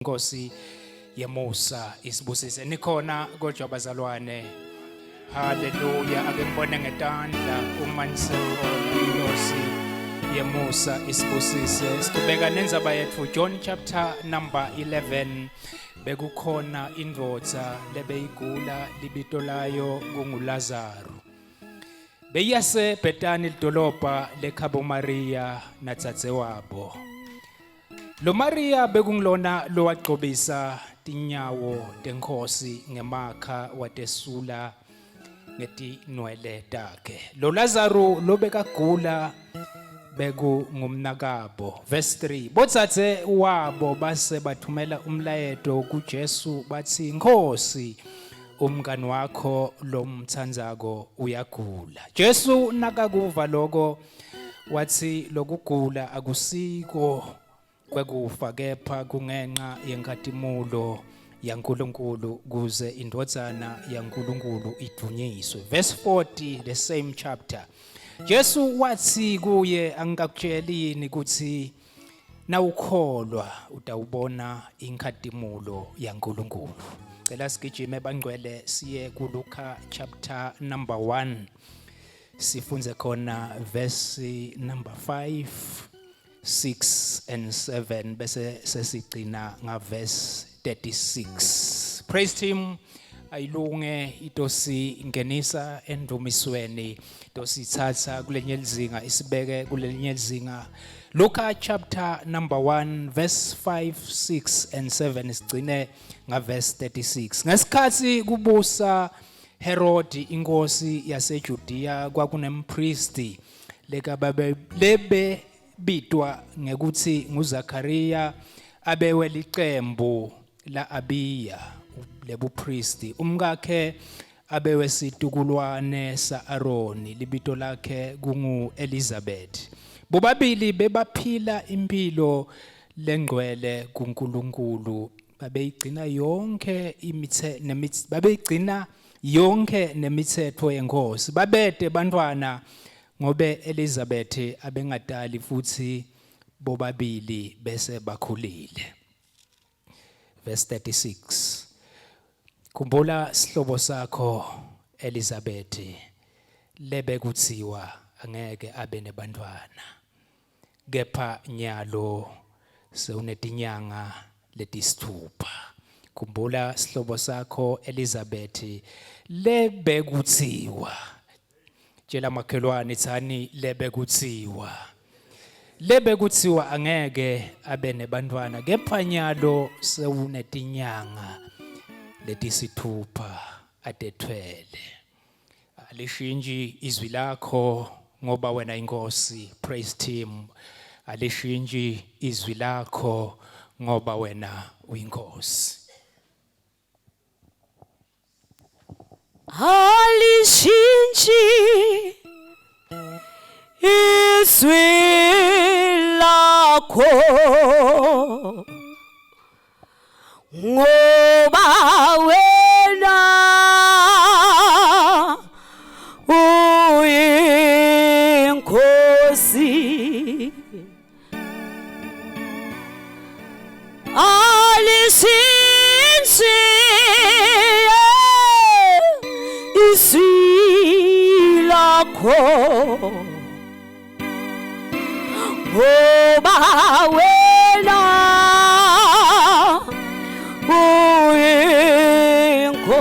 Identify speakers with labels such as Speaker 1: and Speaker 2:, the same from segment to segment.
Speaker 1: Nkosi yemusa isibusise. Nikhona kodwa bazalwane. Haleluya. Ake ngibone ngetandla uma nisekhona inkosi yemusa isibusise. Siqhubeka nenzaba yethu John chapter number 11. Bekukhona indvodza lebeyigula libito layo kunguLazaru. Beyase Bethany lidolobha lekhabo Maria nadzadzewabo. Lo Maria bekungilona lowagcobisa tinyawo tenkhosi ngemakha watesula ngetinwele takhe. Lo Lazaru lobekagula bekungumnakabo. Verse 3. Botsatse wabo base bathumela umlayeto kuJesu batsi, Nkhosi, umngani wakho lomtsandzako uyagula. Jesu nakakuva loko Wathi lokugula akusiko kwekufa kepha kungenxa yenkatimulo yaNkulunkulu kuze indvodzana yaNkulunkulu idvunyiswe. Verse 40 the same chapter. Jesu wathi kuye angikakutsheli yini ukuthi nawukholwa utawubona inkhatimulo yaNkulunkulu. Cela sigijime bangcwele siye kuLuka chapter number 1. Sifunze khona verse number 5 6 and 7 bese sesigcina nga verse 36. Praise team ayilunge itosi ngenisa endumisweni tosithatha kulenye lizinga isibeke kulelinye lizinga Luka chapter number 1 verse 5 6 and 7 sigcine nga verse 36 ngesikhathi kubusa Herodi inkosi yaseJudiya kwakunempristi lekababe lebebitwa ngekuthi nguZakhariya abewe licembu la-Abiya lebupristi umkakhe abewe situkulwane sa-Aroni libito lakhe kungu-Elizabeth bobabili bebaphila impilo lengcwele kuNkulunkulu babeyigcina yonke imithe babeyigcina yonke nemithetho yenkosi babete bantwana ngobe Elizabeth abengatali futhi bobabili bese bakhulile verse 36 Khumbula sihlobo sakho Elizabeth lebe kuthiwa angeke abe nebantwana Kepha nyalo sewunetinyanga letisitfupha. Khumbula sihlobo sakho Elizabeth lebekutsiwa. Tjela makhelwane tsani lebekutsiwa. Lebekutsiwa angeke abe nebantfwana kepha nyalo sewunetinyanga letisitfupha atetfwele. Alishintshi izwi lakho ngoba wena inkosi praise team alishintshi izwi lakho ngoba wena uyinkosi
Speaker 2: Alishintshi izwi lakho ngoba wena uyinkosi alisintsi izwi lakho ngoba wena uyinko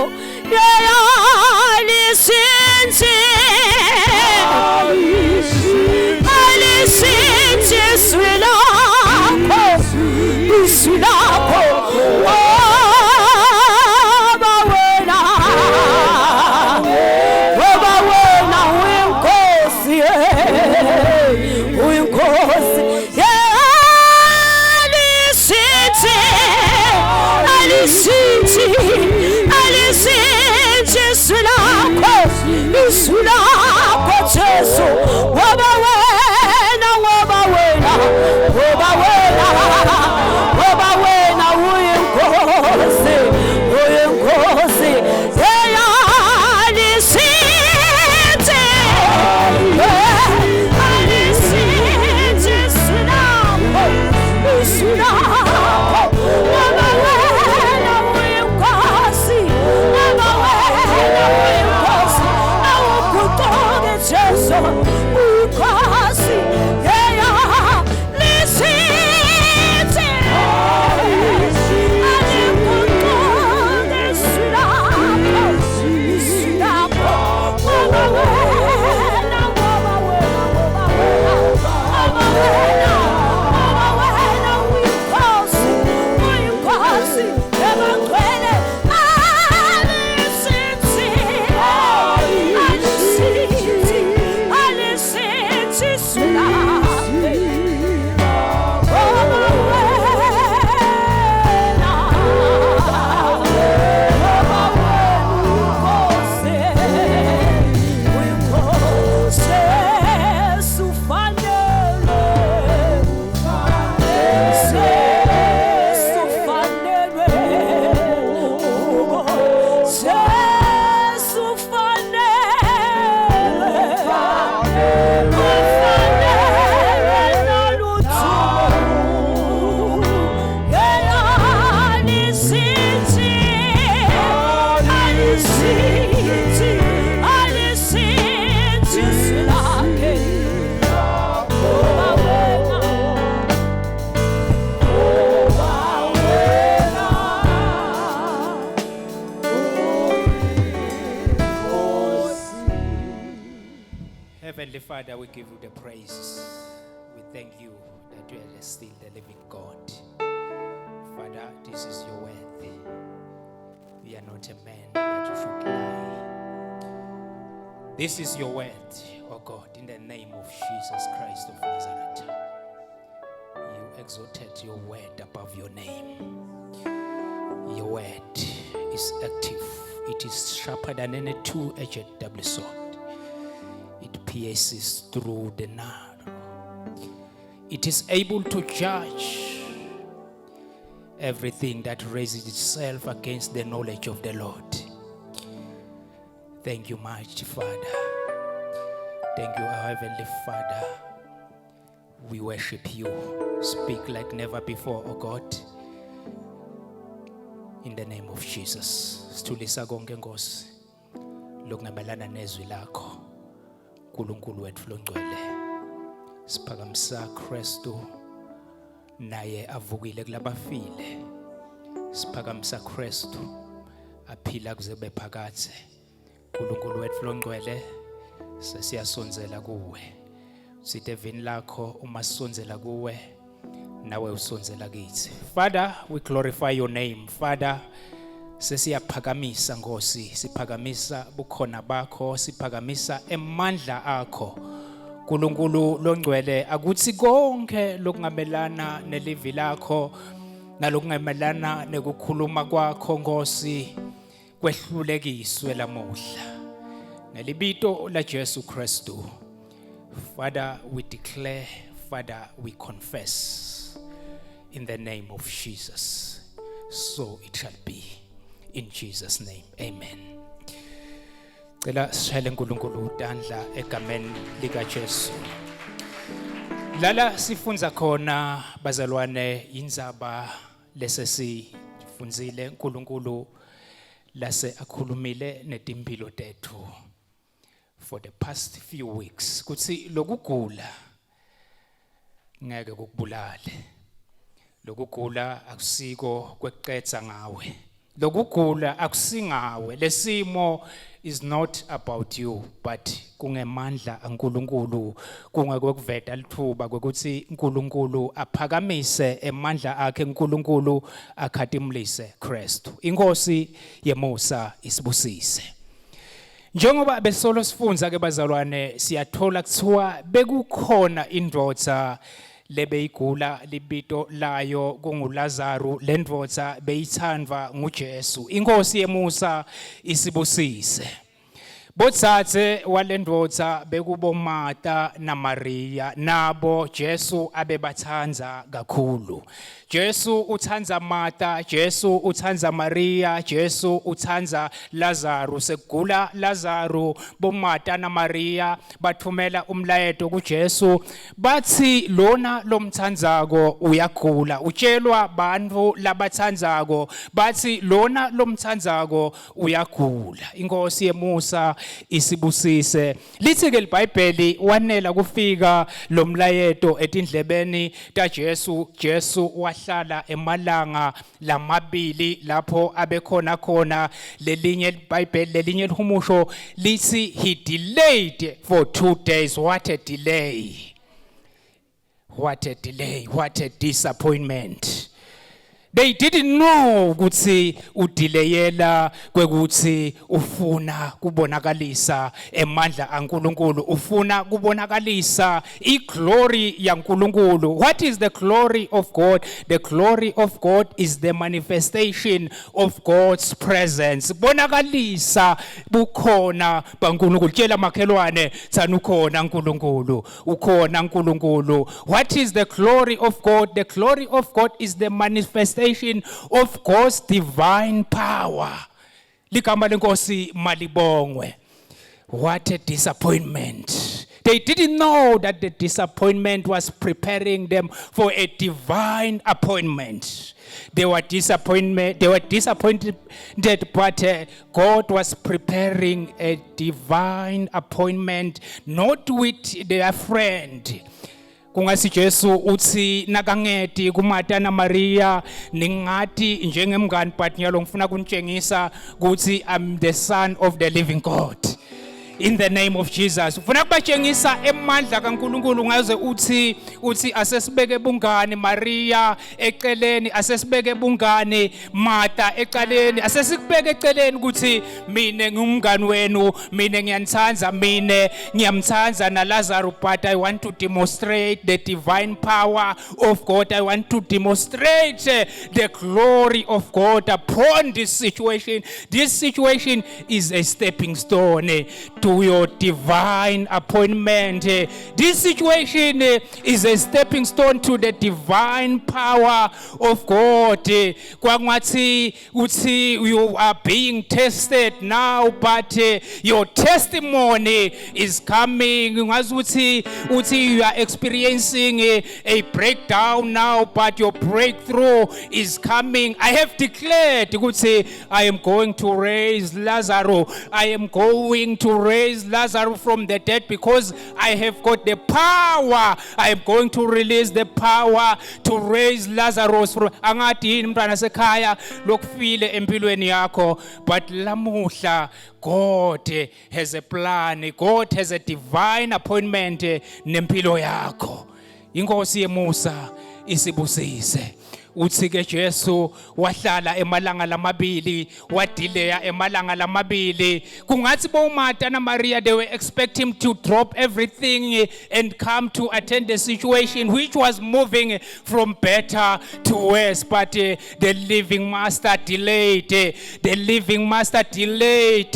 Speaker 2: yeyalisinzi alisinzi izwi lakho izwi lakho ngoba wena ngoba wena uyinkosi uyinkosi alisithi alisithi alisithi izwi lakho izwi lakho Jesu ngoba wena ngoba wena ngoba wena ngoba wena uyinkosi uyinkosi eyalisithi alisithi izwi lakho izwi lakho ngoba
Speaker 1: Father, we give you the praise. We thank you that you are still the living God. Father, this is your word. You are not a man that you should lie. This is your word, O God, in the name of Jesus Christ of Nazareth. You exalted your word above your name. Your word is active. It is sharper than any two-edged double sword. It pierces through the marrow. It is able to judge everything that raises itself against the knowledge of the Lord. Thank you, mighty Father. Thank you, our Heavenly Father. We worship you. Speak like never before, O God. In the name of Jesus. Sithulisa konke Nkosi. Lokungamelana nezwi lakho. uNkulunkulu wethu longcwele. Siphakamisa Kristu naye avukile kulabafile. Siphakamisa Kristu aphila kuze kube phakadze. uNkulunkulu wethu longcwele sesiyasondzela kuwe. Sithi evini lakho uma sisondzela kuwe nawe usondzela kithi. Father, we glorify your name. Father, sesiyaphakamisa Nkosi, siphakamisa bukhona bakho, siphakamisa emandla akho. uNkulunkulu longcwele akuthi konke lokungamelana nelivi lakho nalokungamelana nekukhuluma kwakho Nkosi kwehlulekiswe lamuhla. Ngelibito la Jesu Kristu. Father, we declare, Father, we confess in the name of Jesus. So it shall be. In Jesus' name. Amen. Cela sishayele uNkulunkulu utandla egameni lika Jesu. Lala sifundza khona bazalwane indzaba lesesifundzile uNkulunkulu lase akhulumile netimpilo tethu for the past few weeks kutsi lokugula ngeke kukubulale. Lokugula akusiko kwekucetsa ngawe. Lokugula akusingawe. Lesimo is not about you, but kungemandla aNkulunkulu, kungekwekuveta lithuba kwekutsi uNkulunkulu aphakamise emandla akhe, uNkulunkulu akhatimulise Kristu. Inkosi yemusa isibusise. Njengoba besolo sifundza ke bazalwane, siyathola kuthiwa bekukhona indvodza lebeyigula, libito layo kunguLazaru. Lendvodza beyithandwa nguJesu. Inkosi yemusa isibusise. Botsatse walendvodza bekuboMata naMaria, nabo Jesu abebathandza kakhulu. Jesu utsandza Martha, Jesu utsandza Maria, Jesu utsandza Lazarus. Sekugula Lazarus, boMartha naMaria bathumela umlayeto kuJesu, bathi lona lomthandzako uyagula. Utshelwa bantfu labathandzako, bathi lona lomthandzako uyagula. Inkosi yemusa isibusise. Lithi ke iBhayibheli wanela kufika lomlayeto etindlebeni taJesu. Jesu wahlala emalanga lamabili lapho abekhona khona. Lelinye iBhayibheli, lelinye lihumusho lithi he delayed for 2 days. What a delay, what a delay, what a disappointment. They didn't know ukuthi udelayela kwekuthi ufuna kubonakalisa emandla aNkulunkulu, ufuna kubonakalisa iglory yaNkulunkulu. What is the glory of God? The glory of God is the manifestation of God's presence. Bonakalisa bukhona baNkulunkulu. Tshela makhelwane, thana ukhona uNkulunkulu, ukhona uNkulunkulu. What is the glory of God? The glory of God is the manifestation of God's divine power. Ligama lenkosi malibongwe. What a disappointment. They didn't know that the disappointment was preparing them for a divine appointment. They were disappointment they were disappointed, but God was preparing a divine appointment, not with their friend. Kungasi Jesu uthi nakangeti kuMartha na Maria, ningati njengemngani, but nyalo ngifuna kunitshengisa ukuthi I'm the Son of the living God. In the name of Jesus. Ufuna kubatshengisa emandla kaNkuluNkulu ngaze uthi uthi asesibeke bungani Maria eceleni, asesibeke bungani Martha ecaleni, asesikubeke eceleni ukuthi mina ngumngani wenu, mina ngiyanithanda, mina ngiyamthanda na Lazarus, but I want to demonstrate the divine power of God. I want to demonstrate the glory of God upon this situation. This situation is a stepping stone to your divine appointment. This situation is a stepping stone to the divine power of God. Kwangathi uthi you are being tested now, but your testimony is coming. Ngazi uthi uthi you are experiencing a breakdown now, but your breakthrough is coming. I have declared ukuthi I am going to raise Lazarus. I am going to raise Lazarus from the dead because I have got the power. I am going to release the power to raise Lazarus from. Angathi yini mntwana sekhaya lokufile empilweni yakho, but lamuhla God has a plan. God has a divine appointment nempilo yakho. Inkosi yemusa isibusise. Uthi ke Jesu wahlala emalanga lamabili, wadileya emalanga lamabili. Kungathi boMartha na Maria, they were expect him to drop everything and come to attend the situation which was moving from better to worse, but the living master delayed. The living master delayed.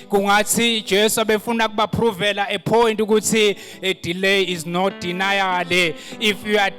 Speaker 1: Kungathi Jesu abefuna kubaprovela a point ukuthi a delay is not denial. If you are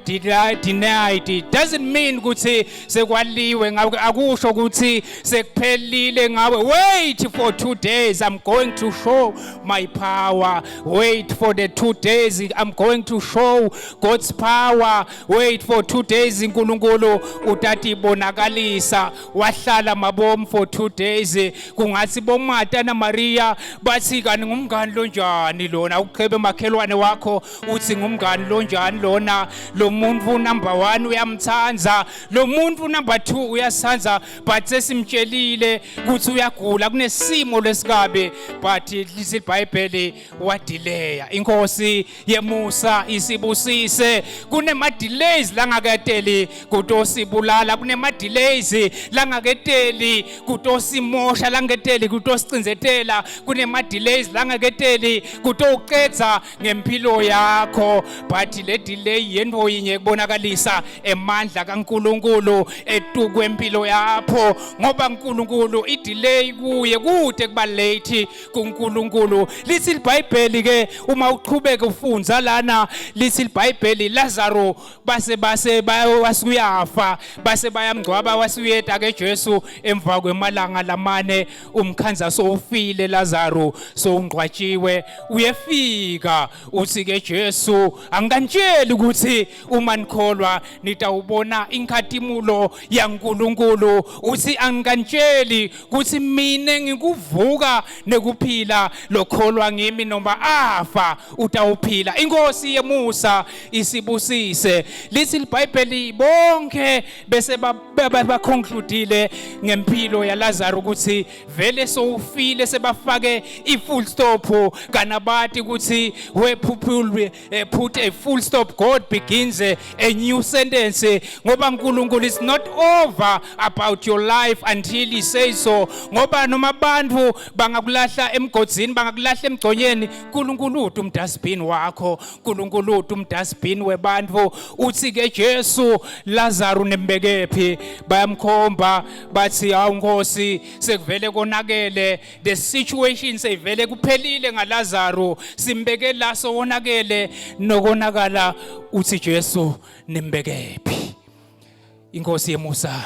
Speaker 1: denied, it doesn't mean ukuthi sekwaliwe ngawe, akusho ukuthi sekuphelile ngawe. Wait for 2 days, I'm going to show my power. Wait for the 2 days, I'm going to show God's power. Wait for 2 days, uNkulunkulu utati bonakalisa. Wahlala mabomu for 2 days. Kungathi boMartha na Maria bathi, "Kani ngumngani lonjani lona?" Uchebe makhelwane wakho uthi, "Ngumngani lonjani lona? Lo muntu number 1 uyamthanza, lo muntu number 2 uyasanza, but sesimtshelile ukuthi uyagula, kunesimo lesikabe." But lithi iBhayibheli wadileya. Inkosi yemusa isibusise. Kunema delays langaketeli kutosibulala, kunema delays langaketeli kutosimosha, langaketeli kutosicindzetela, kunema delays langaketeli kutowucedza ngempilo yakho, but le delay yento yinye, kubonakalisa emandla kaNkuluNkulu etukwempilo yakho, ngoba uNkulunkulu i-delay kuye kude kuba late kuNkulunkulu. Lithi iBhayibheli ke, uma uchubeka ufundza lana, lithi iBhayibheli Lazaro base wasuyafa, base bayamngcwaba. Wasuyeta ke Jesu emva kwemalanga lamane, umkhanza sowufile Lazaro, sowungcwatshiwe. Uyefika uthi ke Jesu, "Angikantsheli ukuthi uma nikholwa nitawubona inkhatimulo yaNkulunkulu? Uthi angikantsheli ukuthi mine ngikuvuka nekuphila, lokholwa ngimi noma afa utawuphila?" Inkosi yemusa isibusise. Lithi iBhayibheli bonke bese baconcludile ngempilo yaLazaro ukuthi vele sowufile, sebafake i-full stop. Kana bathi ukuthi where people put a full stop, God begins a new sentence, ngoba uNkulunkulu is not over about your life until he says so. Ngoba noma abantu bangakulahla emgodzini, bangakulahla emgconyeni, uNkulunkulu uthi umdustbin wakho, uNkulunkulu uthi umdustbin webantu. Uthi ke Jesu, "Lazarus nembekephi?" Bayamkhomba bathi, "Hawu Nkosi, sekuvele konakele, the situation seyivele kuphelile ngaLazaro, simbeke la, sowonakele nokonakala." Uthi Jesu, "Nimbekephi?" Inkosi yemusa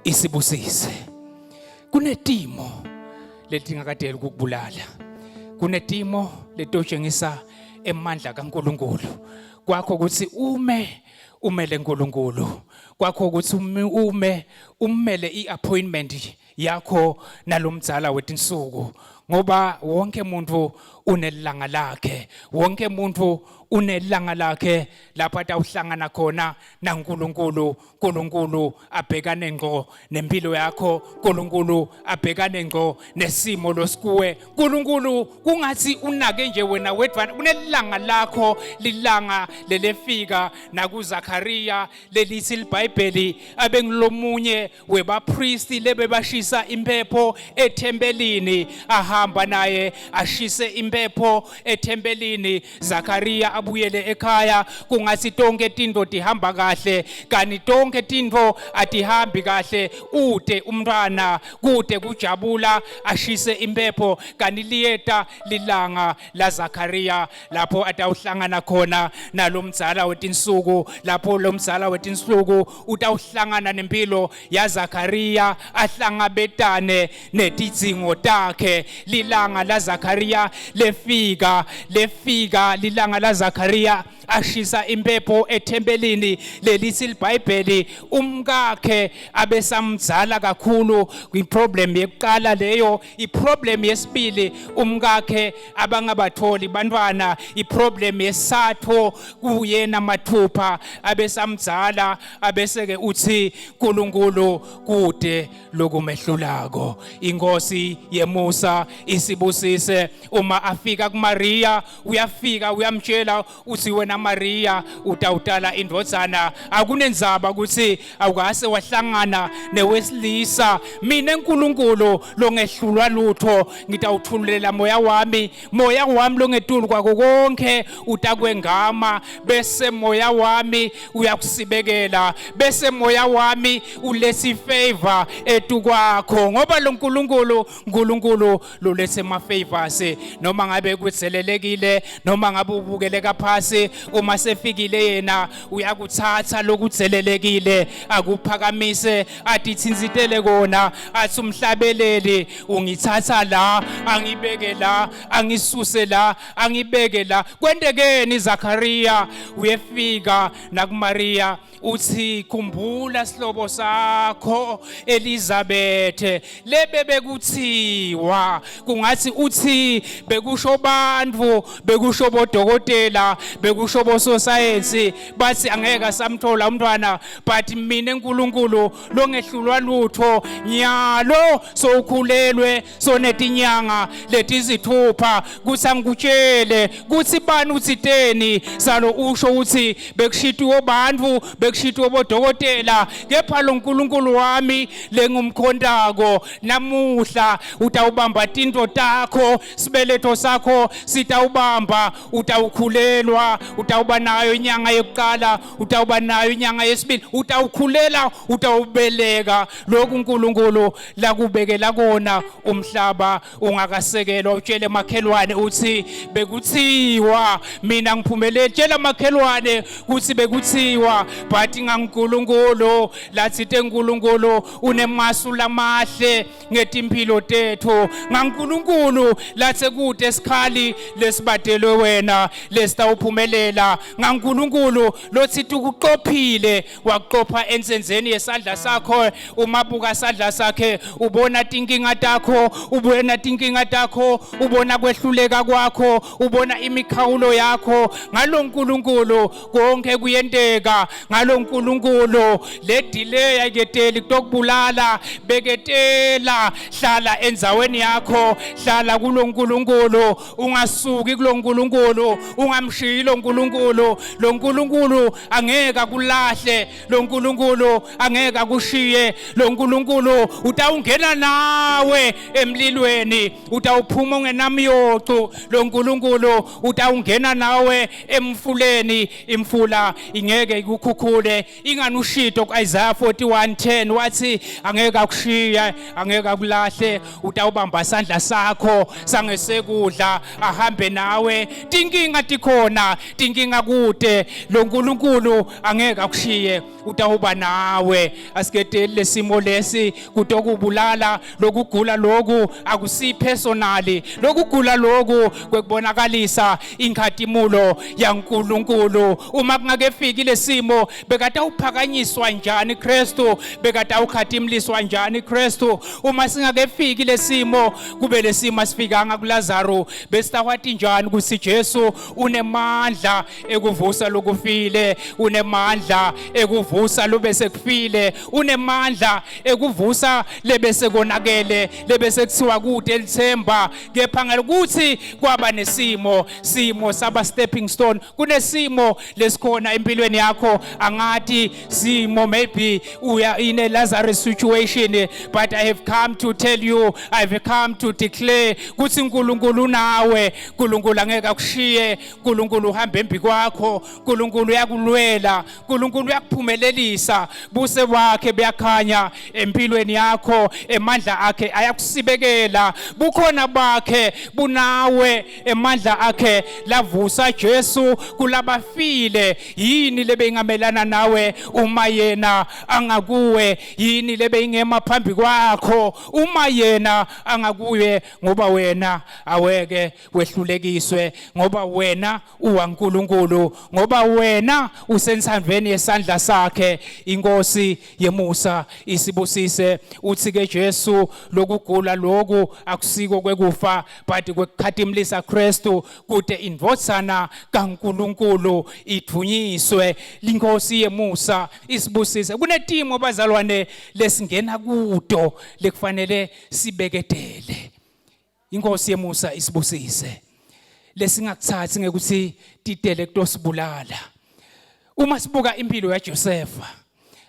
Speaker 1: isibusise. Kunetimo letingakadeli ukukubulala, kunetimo letotshengisa emandla kaNkuluNkulu kwakho ukuthi ume umele uNkulunkulu kwakho, ukuthi ume ummele iappointment yakho nalomdzala wetinsuku, ngoba wonke umuntu unelanga lakhe, wonke umuntu. Unelanga lakhe lapho atawuhlangana khona naNkulunkulu. uNkulunkulu abhekane ngqo nempilo yakho, uNkulunkulu abhekane ngqo nesimo losikuwe. uNkulunkulu kungathi unake nje wena wedwa. Kunelanga lakho, lilanga lelefika nakuZakaria lelithi iBhayibheli abengilomunye webapristi lebebashisa impepho ethempelini, ahamba naye ashise impepho ethempelini. Zakaria abuyele ekhaya, kungathi tonke tintfo tihamba kahle, kani tonke tintfo atihambi kahle. Ute umntwana, kude kujabula, ashise impepho, kani liyeta lilanga la Zakaria lapho atawuhlangana khona nalomdzala wetinsuku, lapho lomdzala wetinsuku utawuhlangana nempilo yaZakaria, ahlangabetane netidzingo takhe. Lilanga laZakaria lefika, lefika lilanga laZakaria ashisa impepho ethempelini. Lelithi iBhayibheli umkakhe abesamdzala kakhulu. Kwiproblem yekuqala leyo. Iproblem yesibili, umkakhe abangabatholi bantwana. Iproblem yesathu, kuyena mathupha abesamdzala. Abese-ke uthi uNkulunkulu kude lokumehlulako. Inkosi yemusa isibusise. Uma afika kuMaria, uyafika uyamtshela uthi, wena Maria utawutala indvodzana, akunendzaba ukuthi awukase wahlangana newesilisa. Mina uNkulunkulu longehlulwa lutho ngitawuthululela moya wami, moya wami longetulu kwako konke utakwengama, bese moya wami uyakusibekela, bese moya wami uletha ifavor etukwakho, ngoba lo nkulunkulu nkulunkulu lolethe ama-favors. Noma ngabe kudzelelekile, noma ngabe ubukeleka phasi, uma sefikile yena uyakuthatha lokudzelelekile akuphakamise, atithinzitele kona. Athi umhlabeleli, ungithatha la angibeke la, angisuse la angibeke la. Kwentekeni? Zakaria uyefika nakuMaria uthi, khumbula sihlobo sakho Elizabeth lebe bekuthiwa, kungathi uthi bekusho bantfu, bekusho bodokotela, bekusho bososayensi, bathi angeke asamthola umntwana, but mina uNkulunkulu longehlulwa lutho, nyalo sowukhulelwe, sonetinyanga letisithupha. Kuthi angikutshele kuthi bani uthiteni salo usho ukuthi bekushitiwe bantfu, bekushitiwe bodokotela, kepha lo nkulunkulu wami lengumkhontako namuhla utawubamba tinto takho, sibeletho sakho sitawubamba, utawukhulelwa, utawuba nayo inyanga yokuqala, utawuba nayo inyanga yesibili, utawukhulela, utawubeleka lokhu uNkulunkulu lakubekela kona umhlaba ungakasekelwa. Utshele makhelwane uthi, bekuthiwa mina ngiphumelele. Tshela makhelwane kuthi bekuthiwa, but ngaNkulunkulu lathi uNkulunkulu unemasu lamahle ngetimpilo tethu, ngaNkulunkulu lathe kude esikhali lesibatelwe wena lesitawuphumelela, ngaNkulunkulu lothi tukuqophile, wakuqopha ensenzeni yesandla sakho. Uma buka sandla sakhe ubona tinkinga takho, ubona tinkinga takho, ubona kwehluleka kwakho, ubona imikhawulo yakho. Ngalo nkulunkulu konke kuyenteka. Ngalo nkulunkulu le delay ayiketeli kutokubulala. Beketela, hlala endzaweni yakho, hlala kulo nkulunkulu, ungasuki kulo nkulunkulu, ungamshiyi lo nkulunkulu. Lo nkulunkulu angeke akulahle, lo nkulunkulu angeke akushiye. Lo nkulunkulu utawungena nawe emlilweni, utawuphuma ungenamyocu. Lo nkulunkulu utawungena nawe emfuleni, imfula ingeke ikukhukhule. Ingani ushito ku-Isaiah 41:10 wathi angeke akushiye, angeke akulahle, utawubamba sandla sakho sangesekudla ahambe nawe. Tinkinga tikhona, tinkinga kude, lo nkulunkulu angeke akushiye, utawuba nawe. Asiketeli lesimo lesi kutokubulala. Lokugula loku akusi personally, lokugula loku kwekubonakalisa inkhatimulo yaNkulunkulu. Uma kungakefiki lesimo, bekatawuphakanyiswa njani Kristu? Bekatawukhatimliswa njani Kristu? Uma singakefiki lesimo, kube lesimo asifikanga kuLazaro, besitawati njani ukuthi Jesu une Unemandla ekuvusa lokufile, unemandla ekuvusa lobese kufile, unemandla ekuvusa lebese konakele, lebese kuthiwa kude lithemba. Kepha ngelokuthi kwaba nesimo, simo saba stepping stone. Kunesimo lesikhona empilweni yakho, angati simo, maybe we are in a Lazarus situation, but I have come to tell you, I have come to declare kuthi uNkulunkulu unawe. uNkulunkulu angeke akushiye, uNkulunkulu uhamba embi kwakho, uNkulunkulu uyakulwela, uNkulunkulu uyakuphumelelisa. Buse wakhe buyakhanya empilweni yakho, emandla akhe ayakusibekela, bukhona bakhe bunawe, emandla akhe lavusa Jesu kulabafile. Yini lebeyingamelana nawe uma yena angakuwe? Yini lebeyingema phambi kwakho uma yena angakuye? Ngoba wena aweke wehlulekiswe, ngoba wena uwaNkulunkulu, ngoba wena usensandveni yesandla sakhe. Inkosi yemusa isibusise. Uthi ke Jesu, lokugula loku akusiko kwekufa, but kwekukhatimlisa Kristu, kude indvodzana kaNkulunkulu idvunyiswe. Inkosi yemusa isibusise. Kunetimo bazalwane lesingena kuto lekufanele sibeketele. Inkosi yemusa isibusise. Lesingakuthathi ngekuthi titele kutosibulala. Uma sibuka impilo yaJosefa,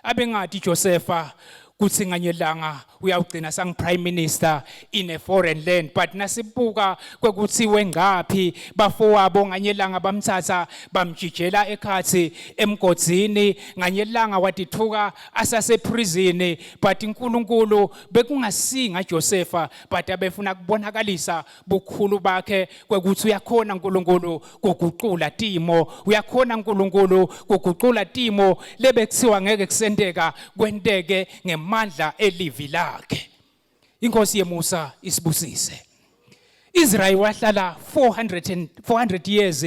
Speaker 1: abengathi Josefa kuthi nganyelanga uyawugcina sang prime minister in a foreign land, but nasibuka kwekuthi wengaphi bafowabo, nganyelanga bamthatha bamjijela ekhathi emgodzini, nganyelanga wadithuka asase prison. But uNkulunkulu bekungasinga Josefa, but abefuna kubonakalisa bukhulu bakhe kwekuthi uyakhona uNkulunkulu kuguqula timo, uyakhona uNkulunkulu kuguqula timo lebekuthiwa ngeke kusenteka, kwenteke ngemandla elivi lakhe. Inkosi yemusa isibusise. Israel wahlala 400 and 400 years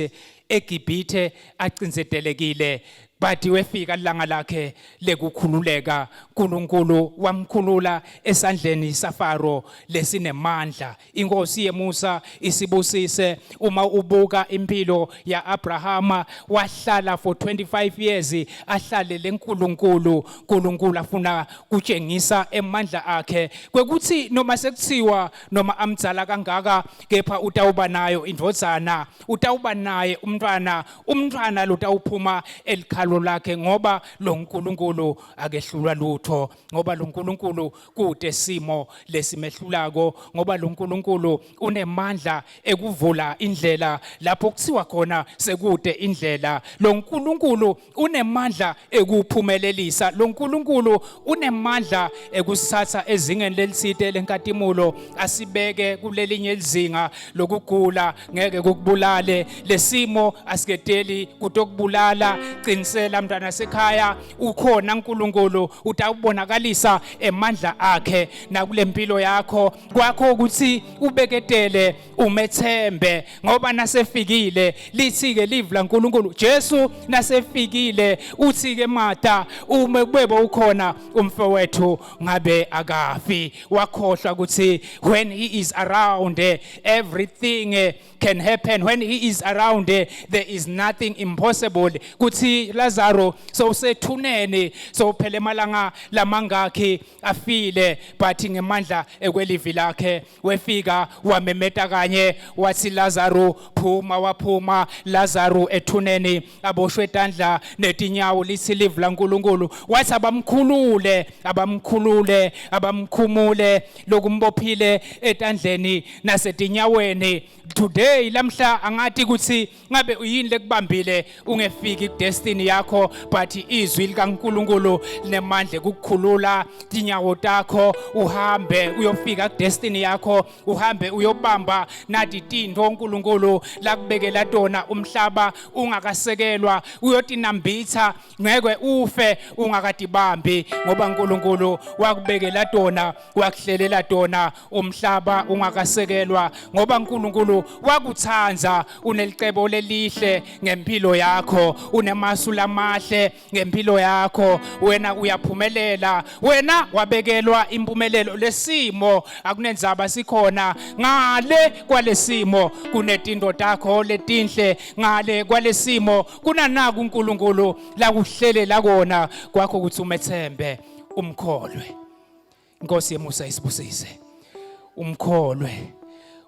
Speaker 1: eGibhithe acinzetelekile, but wefika ilanga lakhe lekukhululeka. uNkulunkulu wamkhulula esandleni saFaro lesinemandla. Inkosi yemusa isibusise. Uma ubuka impilo yaAbrahama, wahlala for 25 years ahlale leNkulunkulu. uNkulunkulu afuna kutshengisa emandla akhe kwekuthi noma sekuthiwa noma amdzala kangaka, kepha utawuba nayo indvodzana, utawuba naye umntwana, umntwana lotawuphuma elikhalo lakhe, ngoba lo nkulunkulu akehlulwa lutho, ngoba lo nkulunkulu kude simo lesimehlulako, ngoba lo nkulunkulu unemandla ekuvula indlela lapho kuthiwa khona sekude indlela. Lo nkulunkulu unemandla ekuphumelelisa, lo nkulunkulu unemandla ekusithatha ezingeni lelitsite lenkatimulo asibeke kulelinye lizinga. Lokugula ngeke kukubulale, lesimo asiketeli kutokubulala. Qinisela mntwana sekhaya, ukhona uNkulunkulu, utawubonakalisa emandla akhe nakulempilo yakho. Kwakho ukuthi ubeketele, umethembe, ngoba nasefikile, lithi ke live laNkulunkulu, Jesu nasefikile uthi ke Martha, ume kubebo ukhona umfowethu ngabe akafi. Wakhohlwa ukuthi when he is around, everything can happen. When he is around, there is nothing impossible. Kuthi Lazaro sowusethuneni, sowuphele emalanga lamangakhi afile, but ngemandla ekwelivi lakhe wefika wamemeta kanye wathi, "Lazaro, phuma." Waphuma Lazaro ethuneni aboshwe tandla netinyawo. Lithi live laNkulunkulu, wathi abamkhulule, abamkhulule, abamkhumule lokumbophile etandleni nasetinyaweni. Today, lamhla, angathi ukuthi ngabe uyini lekubambile ungefiki kudestiny yakho, but izwi likaNkulunkulu linemandla ukukhulula tinyawo takho, uhambe uyofika kudestiny yakho, uhambe uyobamba nati tintfo uNkulunkulu lakubekela tona umhlaba ungakasekelwa, uyotinambitha. Ngeke ufe ungakadibambi, ngoba uNkulunkulu wakubekela tona, wakuhlelela tona umhlaba ungakasekelwa, ngoba uNkulunkulu wakuthanza, unelicebo lelihle ngempilo yakho, unemasu. lamahle ngempilo yakho. Wena uyaphumelela, wena wabekelwa impumelelo. Lesimo akunendzaba sikhona ngale kwalesimo kunetinto takho letinhle, ngale kwalesimo kunanaku uNkulunkulu lakuhlelela kona kwakho ukuthi umethembe, umkholwe. Inkosi yemusa isibusise. Umkholwe,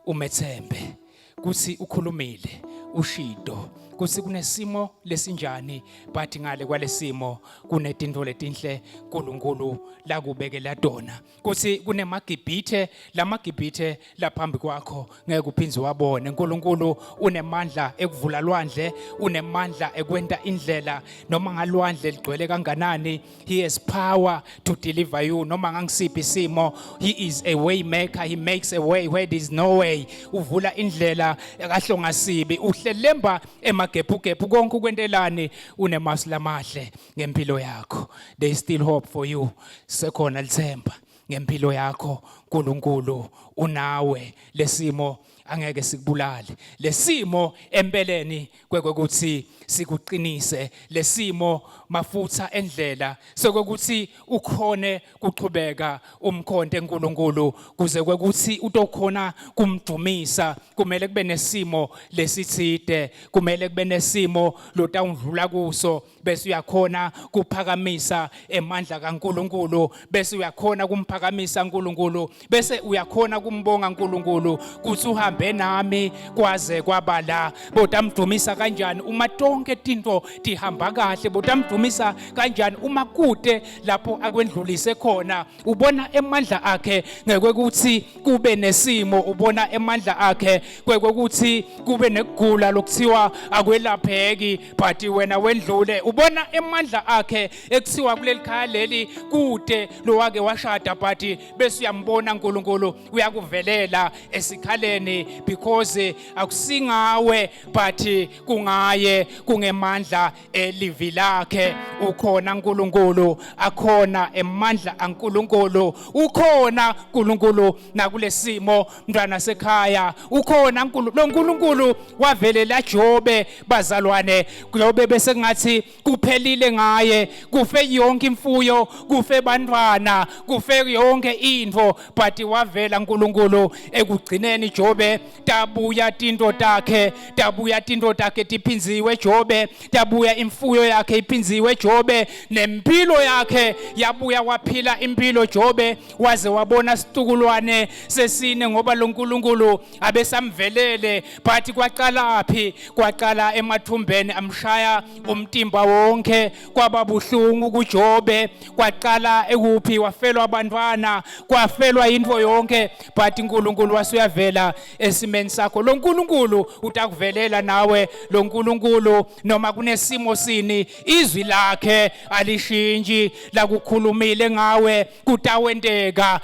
Speaker 1: umethembe kuthi ukhulumile, ushido kuthi kunesimo lesinjani, but ngale kwalesimo kunetinto letinhle uNkulunkulu lakubekela tona, kuthi kunemagibhithe, lamagibhithe laphambi kwakho ngeke uphindze wabone. uNkulunkulu unemandla ekuvula lwandle, unemandla ekwenta indlela noma ngalwandle ligcwele kanganani. He has power to deliver you noma ngangisiphi isimo. He is a way maker, he makes a way where there is no way. Uvula indlela kahlongasibi, uhlelemba emagebhugebhu. Konke ukwentelani? Unemasu lamahle ngempilo yakho. There is still hope for you, sekhona lithemba ngempilo yakho. uNkulunkulu unawe, lesimo angeke sikubulale. Lesimo empeleni kwekuthi sikuqinise, lesimo mafutha endlela sokuthi ukhone kuchubeka umkhonto eNkulunkulu kuze kwekuthi utokhona kumdumisa. Kumele kube nesimo lesitsite, kumele kube nesimo lotawundlula kuso, bese uyakhona kuphakamisa emandla kaNkuluNkulu, bese uyakhona kumphakamisa uNkulunkulu, bese uyakhona kumbonga uNkulunkulu kuthi uhambe nami kwaze kwaba la. Botamdumisa kanjani uma tonke tinto tihamba kahle? Botamdumisa kanjani uma kude lapho akwendlulise khona? Ubona emandla akhe ngekwekuthi kube nesimo, ubona emandla akhe kwekwekuthi kube nekugula lokuthiwa akwelapheki, but wena wendlule. Ubona emandla akhe ekuthiwa kuleli khaya leli kude lowake washada, but bese uyambona uNkulunkulu uyakuvelela esikhaleni, because akusingawe but kungaye, kungemandla elivi lakhe. Ukhona uNkulunkulu, akhona emandla aNkulunkulu, ukhona uNkulunkulu nakulesimo, mntwana sekhaya, ukhona uNkulunkulu. Lo nkulunkulu wavelela Jobe, bazalwane. Jobe bese kungathi kuphelile ngaye, kufe yonke imfuyo, kufe bantwana, kufe yonke into, but wavela uNkulunkulu ekugcineni. Jobe tabuya tinto takhe, tabuya tinto takhe tiphinziwe. Jobe tabuya imfuyo yakhe iphinziwe. Jobe nempilo yakhe yabuya, waphila impilo Jobe waze wabona situkulwane sesine, ngoba lo nkulunkulu abesamvelele. But kwaqala phi? Kwaqala emathumbeni, amshaya umtimba wonke, kwaba buhlungu kuJobe. Kwaqala ekuphi? Wafelwa abantwana, kwafelwa into yonke, but uNkulunkulu wasuyavela esimeni sakho. Lo nkulunkulu utakuvelela nawe. Lo nkulunkulu noma kunesimo sini, izwi lakhe alishintshi. Lakukhulumile ngawe kutawenteka.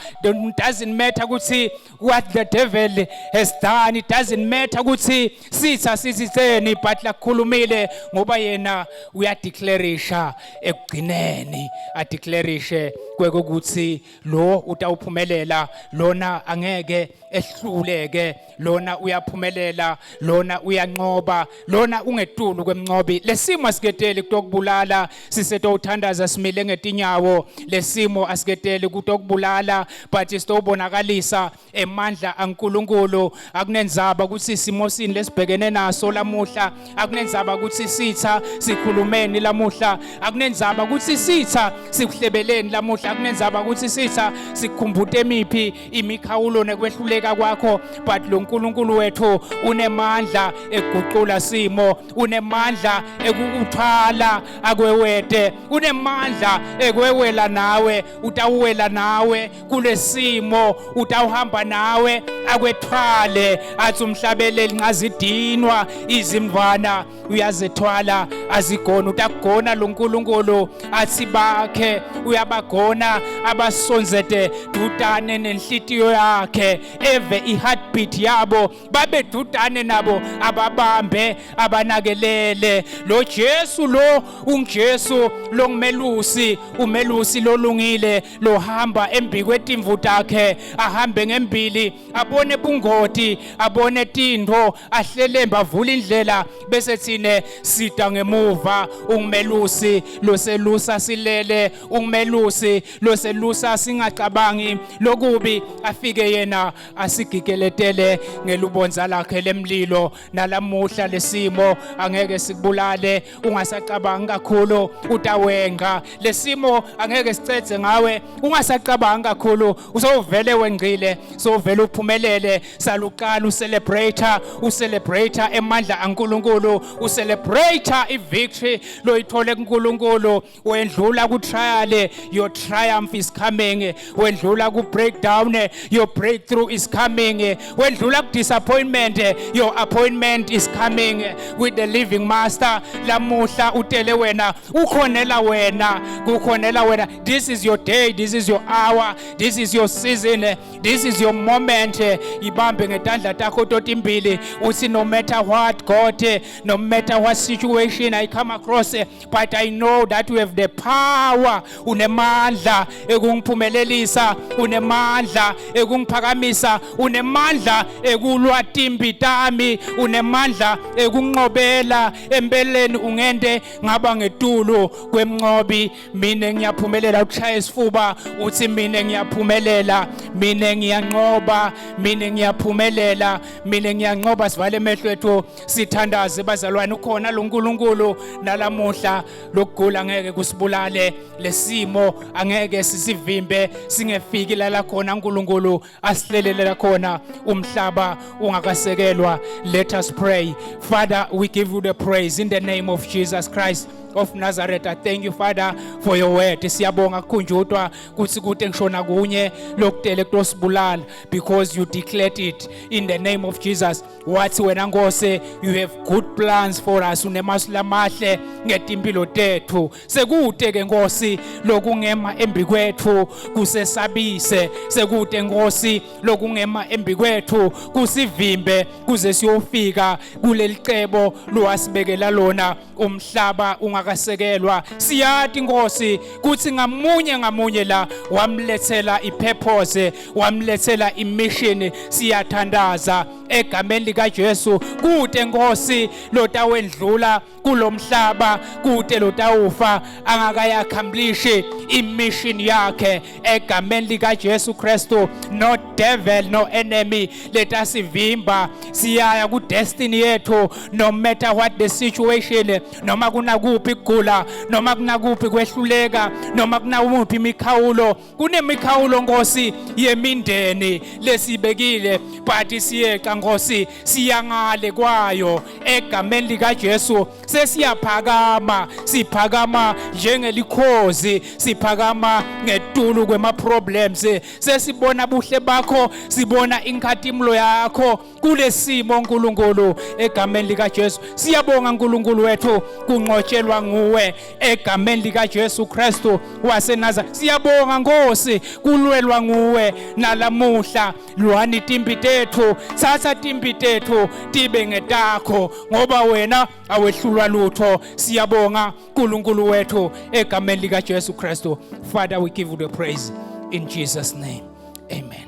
Speaker 1: Doesn't matter ukuthi what the devil has done, it doesn't matter ukuthi sitha sisitheni, but lakukhulumile, ngoba yena uyadeclareisha ekugcineni, adeclareishe kwekuthi lo utawuphumelela, lona angeke ehluleke, lona uyaphumelela, lona uyanqoba, lona ungetulu kwemnqobi. Lesimo asiketeli kutokubulala. Sisetowuthandaza simile ngetinyawo. Lesimo asiketeli kutokubulala, but sitobonakalisa emandla aNkulunkulu. Akunenzaba ukuthi isimo sini lesibhekene naso lamuhla, akunenzaba ukuthi sitha sikhulumeni lamuhla, akunenzaba ukuthi sitha sikuhlebeleni lamuhla, akunenzaba ukuthi sitha sikukhumbute emiphi imikhawulo nekwehluleka kwakho, but lo nkulunkulu wethu unemandla eguqula simo, unemandla ekukuthwala akwewete, unemandla ekwewela nawe. Utawuwela nawe kulesimo, utawuhamba nawe akwethwale. Athi umhlabeleli, nxazidinwa izimvana uyazethwala azigona. Utakugona lo nkulunkulu, athi bakhe uyabagona, abasonzete dutane nenhlitiyo yakhe, eve i-heartbeat. yabo babe dudane nabo ababambe abanakelele lo Jesu lo unguJesu longumelusi umelusi lolungile lohamba embikwetimvu takhe ahambe ngembili abone bungoti abone tintfo ahlelembe avule indlela bese thine sida ngemuva ungumelusi loselusa silele ungumelusi loselusa singacabangi lokubi afike yena asigigeletele ngelubonza lakhe lemlilo nalamuhla lesimo angeke sikubulale ungasacabangi kakhulu utawenga lesimo angeke sicedze ngawe ungasacabangi kakhulu usowuvele wengcile sowuvele uphumelele saluqala ucelebrate ucelebrate emandla aNkulunkulu ucelebrate ivictory loyithole kuNkulunkulu wendlula ku trial your triumph is coming wendlula ku breakdown your breakthrough is coming wendlula ku disappointment your appointment is coming with the living master lamuhla utele wena ukhonela wena kukhonela wena this is your day this is your hour this is your season this is your moment ibambe ngetandla takho totimbili uthi no matter what god no matter what situation i come across but i know that you have the power unemandla ekungiphumelelisa unemandla ekungiphakamisa unemandla ekulwa timpi tami unemandla ekunqobela empeleni ungente ngaba ngetulu kwemnqobi mina ngiyaphumelela ushaya isifuba uthi mina ngiyaphumelela mina ngiyanqoba mina ngiyaphumelela mina ngiyanqoba sivale emehlo ethu sithandaze bazalwane ukhona lo nkulunkulu nalamuhla lokugula ngeke kusibulale lesimo angeke sisivimbe singefiki lala khona unkulunkulu asihlelelela khona umhlaba ungakasekelwa let us pray father we give you the praise in the name of jesus christ of nazareth i thank you father for your word siyabonga kukhunjutwa kuthi kude ngishona kunye lokutele kutosibulala because you declared it in the name of jesus wathi wena nkosi you have good plans for us unemasu lamahle ngetimpilo tethu sekude ke nkosi lokungema embikwethu kusesabise sekude nkosi lokungema embikwethu kusivimbe kuze siyofika kulelicebo lowasibekela lona umhlaba ungakasekelwa siyati nkosi kuthi ngamunye ngamunye la wamlethela ipurpose wamlethela imission siyathandaza egameni likajesu kude nkosi lotawendlula kulomhlaba kude lotawufa angakayaccomplish imission yakhe egameni likajesu kristu no devil no enemy letasivimba siyaya ku destiny yethu no matter what the situation noma kunakuphi kugula noma kunakuphi kwehluleka noma kunawuphi imikhawulo kunemikhawulo nkosi yemindeni lesibekile but siyeqa nkosi siyangale kwayo egameni likajesu sesiyaphakama siphakama njengelikhozi siphakama ngetulu kwema problems sesibona buhle bakho sibona inkhatimulo yakho kulesimo nkulunkulu egameni likajesu siyabonga nkulunkulu wethu kunqotshelwa nguwe egameni likajesu kristu wasenazaretha siyabonga nkosi kulwelwa nguwe nalamuhla lwani timpi tethu thatha timpi tethu tibe ngetakho ngoba wena awehlulwa lutho siyabonga nkulunkulu wethu egameni likajesu kristu father we give you the praise in jesus name amen